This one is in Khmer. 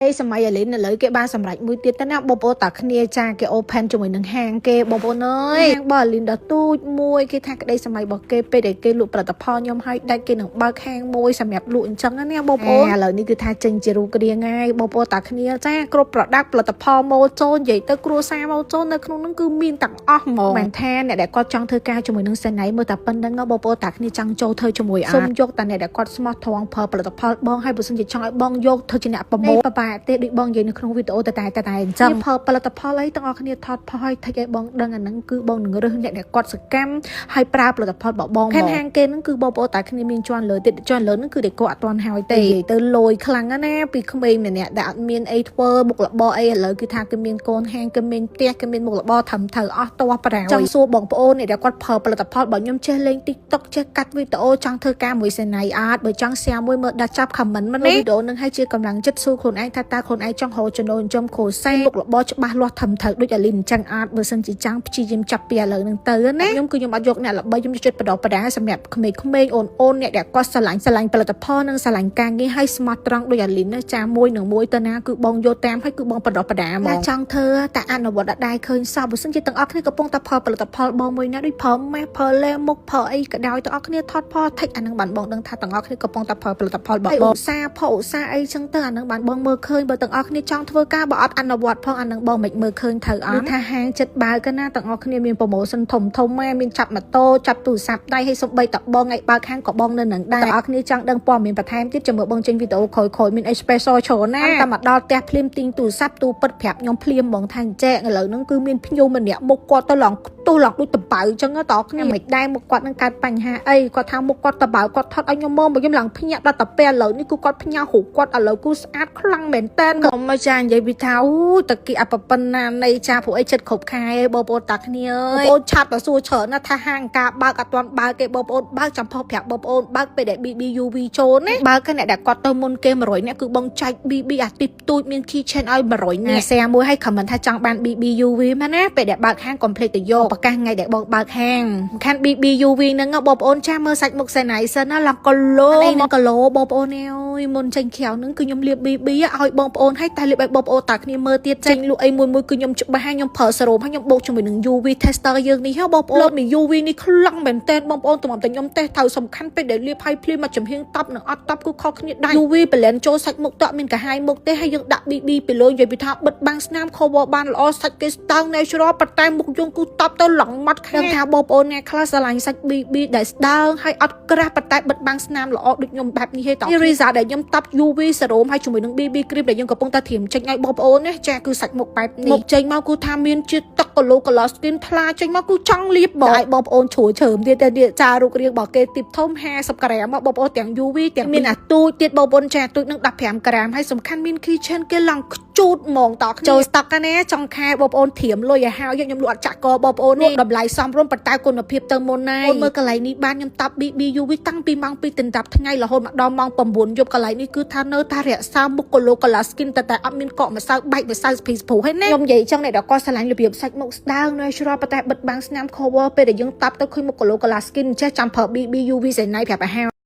ឯសម័យអាលីនឥឡូវគេបានសម្រេចមួយទៀតទៅណាបងប្អូនតាគ្នាចាគេ open ជាមួយនឹងហាងគេបងប្អូនអើយហាងរបស់អាលីនដ៏ទូចមួយគេថាក្តីសម័យរបស់គេពេលដែលគេលក់ផលិតផលខ្ញុំឲ្យដាច់គេនឹងបើកហាងមួយសម្រាប់លក់អញ្ចឹងណាបងប្អូនឥឡូវនេះគឺថាចេញជារូបរាងហើយបងប្អូនតាគ្នាចាគ្រប់ product ផលិតផលម៉ូចូលនិយាយទៅគ្រួសារម៉ូចូលនៅក្នុងហ្នឹងគឺមានទាំងអស់ហ្មងមិនថាអ្នកដែលគាត់ចង់ធ្វើការជាមួយនឹងសេណៃមើលតែប៉ុណ្្នឹងបងប្អូនតាគ្នាចង់ចូលធ្វើជាមួយអត់សុំយកតាអ្នកដែលគាត់ស្មោះត្រង់ប្រើផលិតផលបងហើយបើសិនជាចង់ឲ្យបងយកធ្វើជាអ្នកប្រមូលបបាទេដូចបងនិយាយនៅក្នុងវីដេអូតែតែតែអញ្ចឹងផលផលិតផលអីទាំងអស់គ្នាថតផុសឲ្យ tag ឲ្យបងដឹងអាហ្នឹងគឺបងនឹងរើសអ្នកដែលគាត់សកម្មហើយប្រើផលិតផលរបស់បងមកខាងគេហ្នឹងគឺបងប្អូនតាគ្នាមានជាន់លើទៀតជាន់លើហ្នឹងគឺដែលគាត់អត់ទាន់ហើយទេនិយាយទៅលយខ្លាំងណាស់ណាពីក្មេងម្នាក់ដែលអត់មានអីធ្វើមុខរបរអីឥឡូវគឺថាគេមានកូនហាងគេមានផ្ទះគេមានមុខរបរត្រឹមត្រូវអស់ទាស់ប្រាចង់សួរបងប្អូនអ្នកដែលគាត់ប្រើផលិតផលរបស់ខ្ញុំចេះលេង TikTok ចេះកាត់វីដេអូចង់ធ្វើការមួយសេណៃអត់បើចង់ share មួយមើលដល់ចាប់ comment មកនេះវីដេអូនឹងឲ្យជាកម្លាំងចិត្តសួរខ្លួនឯងថាតើខ្លួនឯងចង់រកចំណូលចិញ្ចឹមគ្រួសារមុខរបរច្បាស់លាស់ត្រឹមត្រូវដូចអាលីនអញ្ចឹងអត់បើសិនជាចង់ព្យាយាមចាប់ពីឥឡូវហ្នឹងទៅណាខ្ញុំគឺខ្ញុំអត់យកអ្នកល្បីខ្ញុំចិត្តបដោះបដាសម្រាប់ក្មេងៗអូនអូនអ្នកដែលគាត់ស្រឡាញ់ស្រឡាញ់ផលិតផលនិងស្រឡាញ់ការងារឲ្យស្មោះត្រង់ដូចអាលីនណាចាមួយនឹងមួយទៅណាគឺបងយកតាមឲ្យគឺបងបដោះបដាហ្មងចង់ធ្វើតែអនុវត្តអត់ដែរឃើញសោះបើសិនជាទាំងអស់គ្នាកំពុងតែផលផលិតផលបងមួយណាដូចផលម៉េះផលលេមុខផលអីក៏ដោយទាំងអស់គ្នាថតផល tag អានឹងបានបងដឹងថាទាំងអស់គ្នាកំពុងតែផលផលិតផលរបស់បងឧស្សាហ៍ផលឧស្សាហ៍អីចឹងទៅអានឹងបានបងមើលឃើញបើទាំងអស់គ្នាចង់ធ្វើការបើអត់អនុវត្តផងអានឹងបងមិនមើលឃើញត្រូវអត់ថាហាងចិត្តបើកណាទាំងអស់គ្នាមាន promotion ធំធំម៉ែមានចាប់ម៉ូតូចាប់ទូរស័ព្ទដៃឲ្យសំបីតបងឲ្យបើកហាងក៏បងនៅនឹងដែរទាំងអស់គ្នាចង់ដឹងព័ត៌មានបន្ថែមទៀតចាំមើលបងចេញវីដេអូក្រោយៗមានអី special ច្រើនណាតែមកដល់ផ្ទះភ្លាមទិញទូរស័ព្ទទូពិតប្រាប់ខ្ញុំភ្លាមហ្មងថាអញ្ចឹងឥឡូវហ្នឹងគឺមានភ្ញៀវម្នាក់មុខគាត់ទៅឡើងខ្ទុះឡើងដូចតបៅអញ្ចឹងតគ្នាមិនដែរមុខគាត់នឹងកើតបញ្ហាអីគាត់ថាមុខគាត់តបៅគាត់ថត់ឲ្យខ្ញុំមើលមកខ្ញុំឡើងភ្ញាក់ដល់តែពេលឥឡូវនេះគឺគាត់ផ្ញើរូបគាត់ឥឡូវគឺស្អាតខ្លាំងមែនតើកុំមកចានិយាយពីថាអូតគីអបប៉ុណ្ណានៃចាព្រោះអីចិត្តគ្រប់ខែបងប្អូនតាគ្នាអើយបងប្អូនឆាត់មកសួរច្រើនណាស់ថាហាងការបើកអត់ទាន់បើកគេបងប្អូនបើកចំផុសប្រាប់បងប្អូនបើកពេលដែល BBUV ចូលណាបើកអ្នកដែលគាត់ទៅមុនគេ100នាក់គឺបងចែក BB អាទីទូចមាន keychain ឲ្យ100នាក់ share មួយឲ្យ comment ថាចង់បាន BBUV មកណាពេលដែលបើកហាងកុំភ្លេចទៅយកប្រកាសថ្ងៃដែលបងបើកហាងសំខាន់ BBUV ហ្នឹងបងប្អូនចាស់មើលសាច់មុខសេណៃសិនណាឡើងគីឡូមកគីឡូបងប្អូនអើយមុនចេញក្រៅហ្នឹងគឺខ្ញុំលាប BB ឲ្យបងប្អូនឲ្យតែលាបឲ្យបងប្អូនតាគ្នាមើលទៀតចេញលក់អីមួយមួយគឺខ្ញុំច្បាស់ហើយខ្ញុំប្រើសេរ៉ូមហើយខ្ញុំបូកជាមួយនឹង UV tester យើងនេះហ៎បងប្អូនលើមី UV នេះខ្លាំងមែនតើបងប្អូនតម្រាំតែខ្ញុំតេស្តត្រូវសំខាន់ពេលដែលលាបឲ្យភ្លាមមកចំហៀងតប់និងអត់តប់គឺខុសគ្នាដែរ UV blend ចូលសាច់មុខតក់មានកាហាយមុខទេហើយយើងដាក់ BB ពីលើនិយាយពីថាបិទបាំងស្នាម cover បានល្អសាច់គេស្ដើង natural ប៉ុន្តែមុខយើងគឺតប់ទៅឡងម៉ត់ខាងថាបងប្អូនអ្នកខ្លះស្រឡាញ់សាច់ BB ដែលស្ដើងហើយអត់ក្រាស់ប៉ុន្តែបិទបាំងស្នាមល្អដូចខ្ញុំបែបនេះទេតោះ result ដែលខ្ញុំតប់ UV serum ហើយជាមួយនឹង BB cream ដែលយើងកំពុងតែត្រៀមចេញឲ្យបងប្អូននេះចាគឺសាច់មុខបែបនេះមុខចេញមកគឺថាមានជាតិទឹកគីឡូកន្លោះ skin ថ្លាចេញមកគឺចង់លាបបងឲ្យបងប្អូនជ្រួយជ្រើមទៀតទេនេះចារូបរាងរបស់គេទីបធំ50ក្រាមបងប្អូនទាំង UV ទាំងមានអាទូចទៀតបងប្អូនចាទូចនឹង15ក្រាមហើយសំខាន់មាន keychain គេឡើងខ្ជូតហ្មងតចូល stock ណាចង់ខែបងប្អូនត្រៀមលុយឲ្យហើយខ្ញុំលក់អត់ចាក់កបងប្អូនលក់តម្លៃសមរម្យប៉ុន្តែគុណភាពទៅមុនណាអូនមើលកន្លែងនេះបានខ្ញុំតាប់ BBUV តាំងពីម៉ោង2ដណ្ដប់ថ្ងៃរហូតមកដល់ម៉ោង9យប់កន្លែងនេះគឺថានៅតែរក្សាមុខគីឡូកន្លះ skin តែតែអត់មានកកម្សៅបែកម្សៅស្ភីស្ព្រុហើយណាខ្ញុំនិយាយចឹងអ្នកដែលគាត់ស្រឡាញ់របៀបសាច់មុខស្ដើង natural ប៉ុន្តែបិទបាំងស្នាម cover ពេលដែលយើងតាប់ទៅឃើញមុខគីឡូកន្លះ skin ចេះចាំប្រើ BBUV សែណៃប្រាប់ឲ្យហើយ។